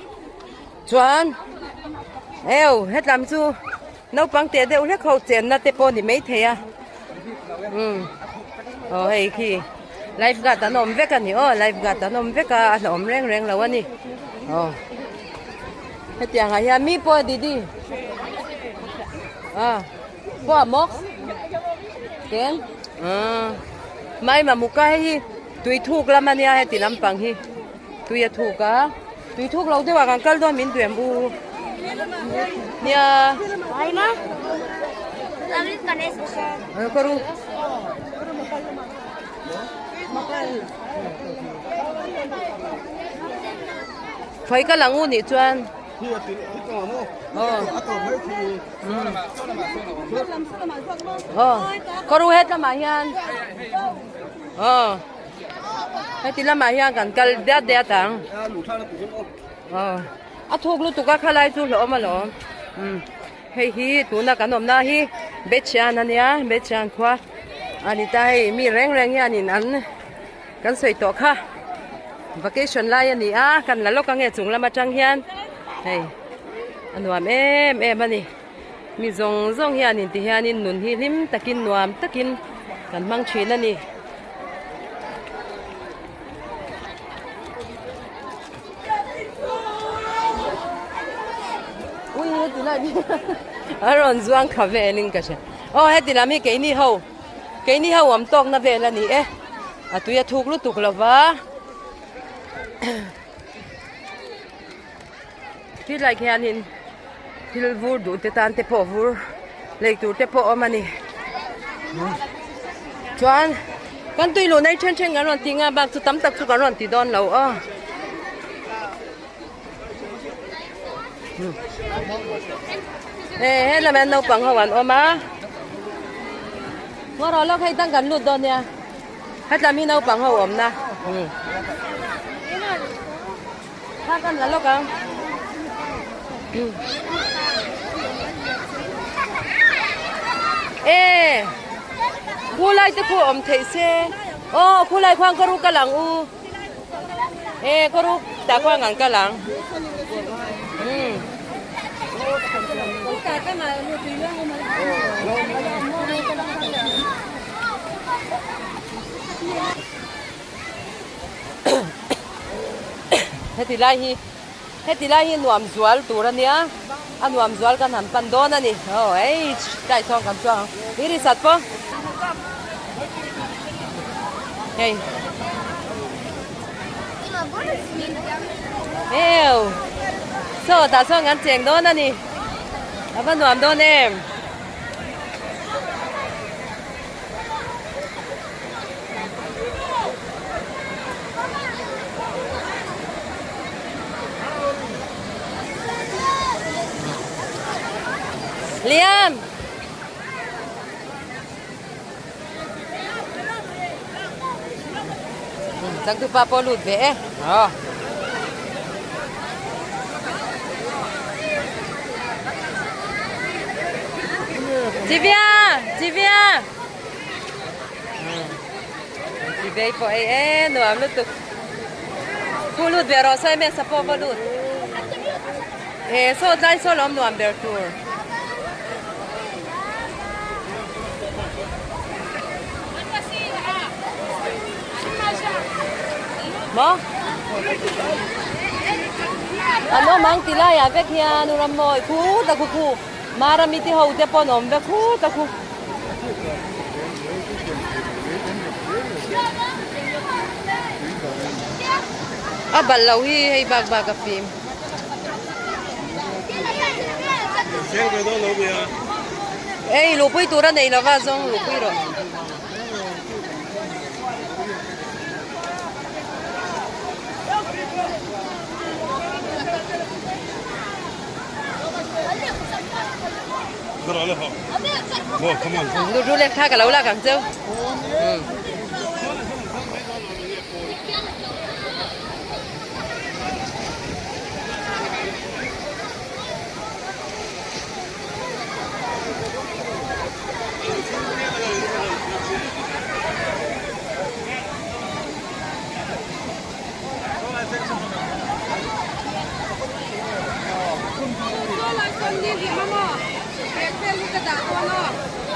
chuan eu hetlam chu naupang teh deuh hlek ho chenna te pawh a ni maithei a umm aw hei khi life guard an awm vek a ni aw life guard an awm vek a a hlauhawm reng reng lo a ni aw hetiang ah hian mi pawh didi a pawh a mawk ken umm mai mamuka hei hi tui thuk lam a nia heti lampang hi tui a thuk a tui thuk lo deuh ah kan kal dawn min duh em u nia Khawi ka lang u nih chuan. Aw kawr het lamah hian aw heti lamah hian kan kal diat diat ang aw a thuk lutuk a khalai chu hlauhawm alawm umm hei hi tuna kan awmna hi Bethshean ania Bethshean khua a ni ta hei mi reng reng hianin an kan sawi tawh kha vacation lai a ni a kan la lawk ange chung lam atang hian hei a nuam em em a ni mi zawng zawng hianin ti hianin nun hi hlim takin nuam takin kan hmang thin a ni. Ui heti lai hi a rawn zuang kha velin ka hria aw heti lam hi keini ho keini ho awm tawkna vel a ni e a tui a thuk lutuk lo va ti lai khianin thil vur duh te tan te pawh vur lei tur te pawh a awm a ni chuan kan tui luh nei then then kan rawn tih nga bak chu tam tak chu kan rawn ti dawn lo aw. He helam hian naupang ho an awm a ngaw rawh lawk hei dang kan lut dawn nia hetlam hi naupang ho awmna kha kan la lawk ang e khulai te khu awm theih se aw khulai khuan ka ru ka lang u. E ka ru tah khuan kan kal ang umm. Heti lai hi heti lai hi nuam zual tur a nia a nuam zual kan han pan dawn a ni aw hei tlai sawn kan chuang ang i ri sat pawh hei eu saw tah sawn kan cheng dawn a ni a va nuam dawn em. Liam! Changtupa pawh lut ve e. Aw. Chivia! Chivia! Chivei pawh ei e nuam lutuk. Khu lut ve rawh sawi mesa pawh va lut. He saw tlai saw lawm nuam ber tur. Maw? An awm ang ti laiah vek hian u Rammawi khu ta khu khu Marami te ho te pawh an awm vek khu ta khu. A balh lo hi hei bak bak a fim. Ei luhpui tur a nei lova zawng luhpui rawh. Lu lek kha ka lo lak ang cheu.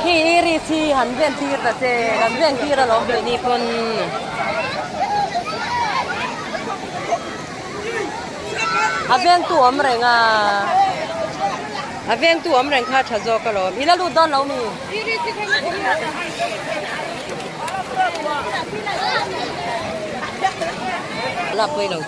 Khi i ri chi han ven tir ta che kan ven tir alawm ve ni pawn. A vengtu awm reng a a vengtu awm reng kha tha zawk alawm i la lut dawn lo mi. La pui lo.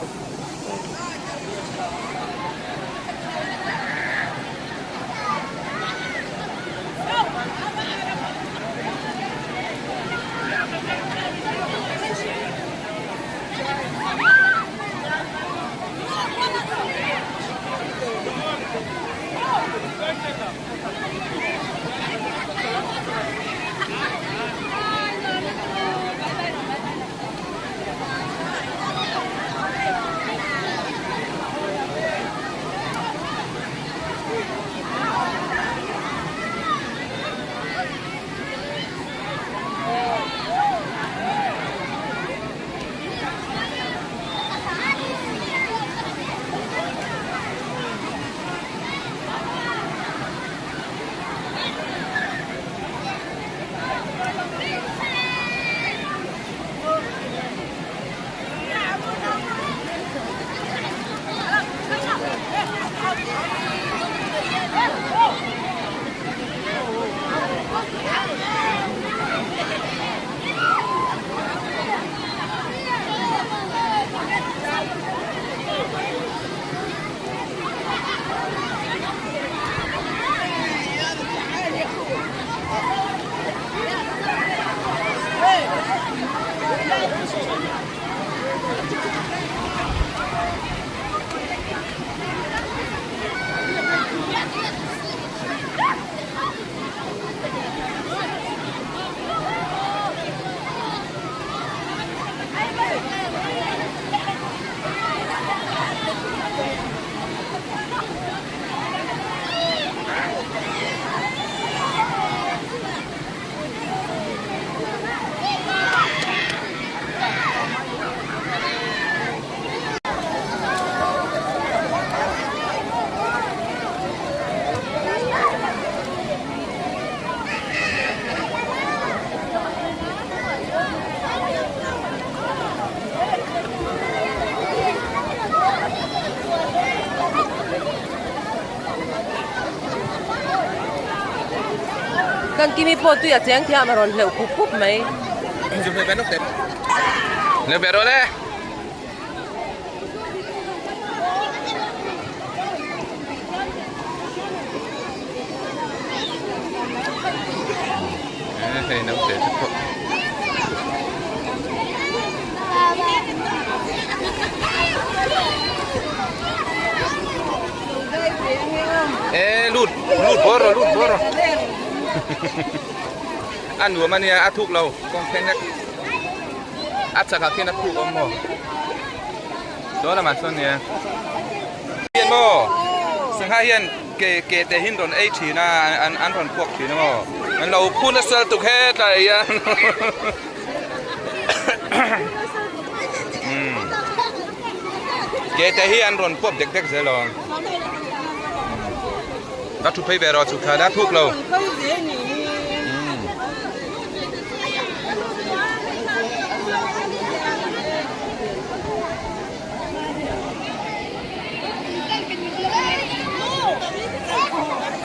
Kan Kimi pawh tui a cheng thiam a rawn hleuh khup khup mai. Hleuh ve rawh le. Hei naute te pawh. E lut lut bawr rawh lut bawr rawh. A nuam ania a thuk lo kawng thleng hlek. A chakah khian a thuk awm maw? Saw lamah sawn nia. Hian maw sangha hian ke ke te hin rawn ei thin a an an rawn puak thin a maw an lo phun nasa lutuk hetlai hian ke te hi an rawn puak dek dek zel lo ka thu phei ve rawh chhuk thla la thuk lo.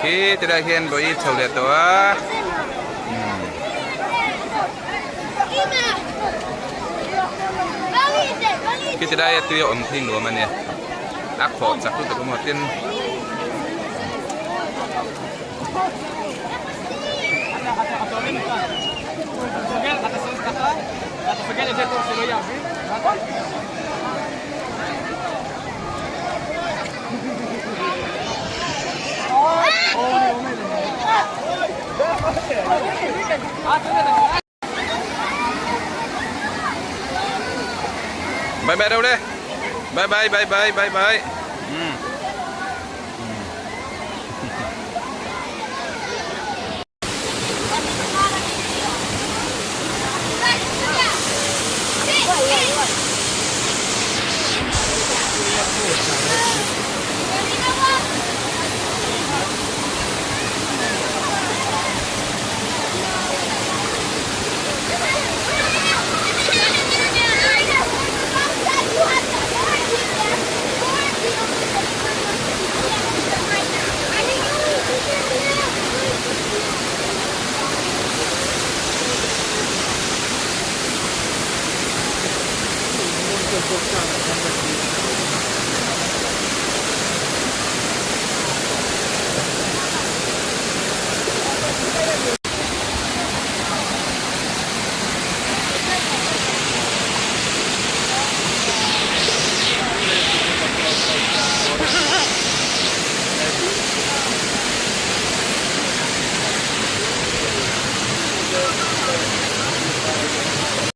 Khi tilai hian vawi chho leh tawh a khi tilai a tui a awm khi nuam a nia a khawh chak lutuk a maw tin Bye bye đâu đây? Bye bye bye bye bye bye. Ừ.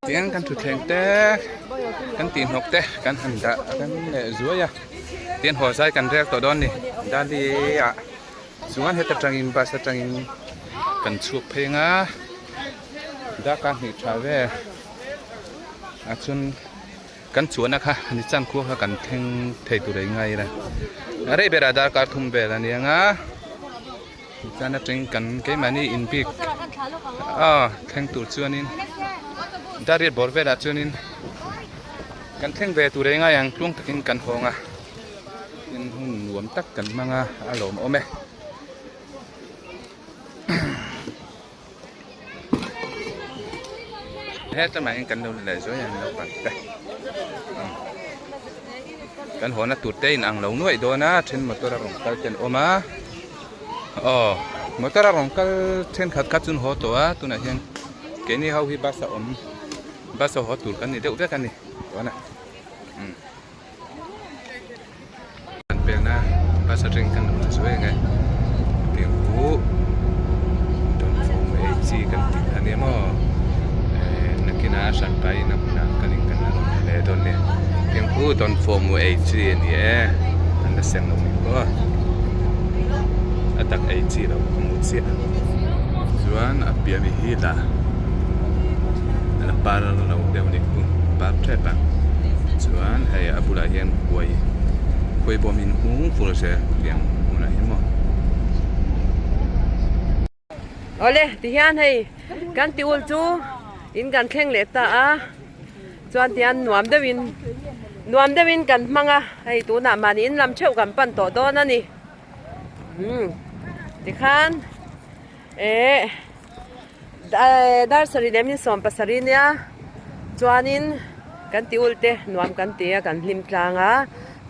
Tiang kan thutthleng te kan tih hnawk te kan han dah rem leh zuai a tian haw zai kan rel tawh dawn a ni dali ah chuan heta tangin bus atangin kan chhuak phei ang a darkar hnih tha vel ah chuan kan chuanna kha ni chan khua kha kan thleng thei tur a ingai ila a rei berah darkar thum vel a ni ang a chuan atangin kan keimahni inbik ah thleng tur chuanin darriat bawr velah chuanin kan thleng ve tur a ingai ang tluang takin kan hawng a tin hun nuam tak kan hmang a a lawmawm e. Hetlaiah hian kan lo leh zuai a naupang te kan haw na tur te in ang lo nuaih dawn a then motor a rawn kal te an awm a aw motor a rawn kal thenkhat kha chu an haw tawh a tunah hian keini ho hi bus a awm bus a haw tur kan ni deuh vek a ni tuna umm. Kan pelna bus atangin kan lo la zuai ang e tiang chu dawnfawm ei chi kan tih a nia maw eh nakinah hran pahin a hmunah kalin kan la rawn la leh dawn nia tiang chu dawnfawm ei chi a ni e an la sem lo mai pawh a a tak ei chi lo ka hmu chiah chuan a piah mi hi la la par lo deuh a ni khu par tep a. Chuan hei a bulah hian khuai khuai bawm in hung fur zel tiang hmunah hian maw. Awle tihian hei kan ti ul chu in kan thleng leh ta a chuan tihian nuam deuhin nuam deuhin kan hmang a hei tunah mahni in lam theuh kan pan tawh dawn a ni umm tikhan eh. Dar sarih leh min 70 nia chuanin kan ti ul te nuam kan ti a kan hlim tlang a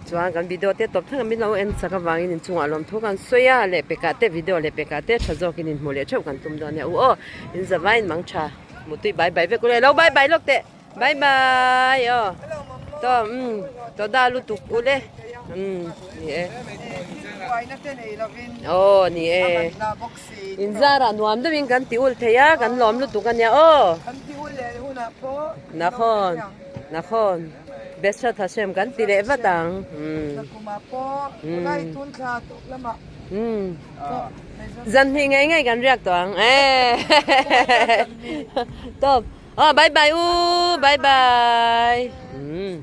chuan kan video te tawp thleng a min lo en chak avangin inchungah lawmthu kan sawi a lehpekah te video lehpekah te tha zawkin inhmuh leh theuh kan tum dawn nia u aw in zavaiin mang tha mutui bai bai vek ule lo bai bai lawk teh. Bye bye aw to um to da lutuk ule um ni e aw ni e in zarah nuam deuhin kan ti ul thei a kan lawm lutuk ania aw nakhon nakhon Besrat Hashem kan ti leh vat ang um um zan hnih ngei ngei kan riak tawh ang e tawp. Aw bye bye u bye bye umm.